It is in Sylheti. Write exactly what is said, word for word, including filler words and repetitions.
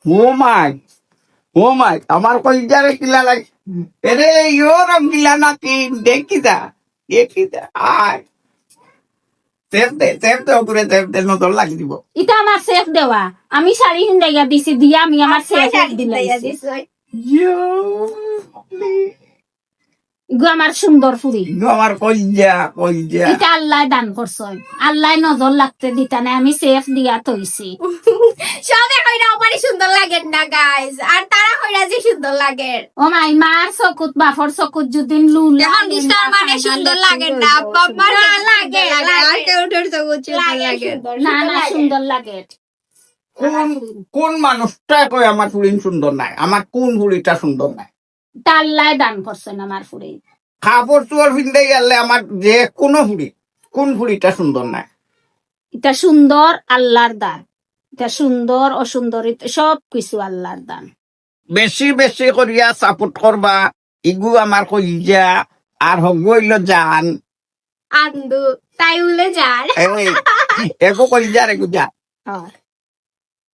ও মাই, ও মাই, আমার কলিজারে কিলা লাগে। এরে, ইয়ো রঙ্গিলা নাকি? দেখি দা, দেখি দা, আয়। সেফ দে, সেফ দে, ওপরে সেফ দে, নজর লাগি দিব। ইটা আমার সেফ দেওয়া। আমি শাড়ি হিন্দাইয়া দিছি, দিয়া আমি আমার সেফ দিলাইছি। ইয়ো। ইগু আমার সুন্দর ফুরি। ইগু আমার কইজা, কইজা। ইটা আল্লায় দান করছইন। আল্লায় নজর লাগতে দিতা না, আমি সেফ দিয়া থইছি। সবে কইরা আমারে সুন্দর লাগের না, গাইস। আর তারা কইরা যে সুন্দর লাগের। ও মাই, মার চকুত, বাফর চকুত যদি লুল এখন লাগে, দুষ্টার মানে সুন্দর লাগের না, আব্বা আম্মার না, লাগে, লাগে। আর কেউ উঠের চকুত সুন্দর লাগে। না, না, সুন্দর লাগে। কোন, কোন মানুষটা কয় আমার ফুরিন সুন্দর নায়? আমার কোন ফুরিটা সুন্দর নায়? ইটা আল্লায় দান করছইন আমার ফুরি। কাপড় চোপড় ফিন্দাই গেলে আমার যে কোনো ফুরি, কোন ফুরিটা সুন্দর নায়? ইটা সুন্দর আল্লার দান। ইটা সুন্দর, অসুন্দর, ইটা সব কিছু আল্লার দান। বেশি বেশি করিয়া সাপোর্ট করবা, ইগু আমার কইজা, আর হগু অইলো জান। আন্দু, তাই বলে জান। এই, এগু কইজা, এগু জান। হ্যাঁ।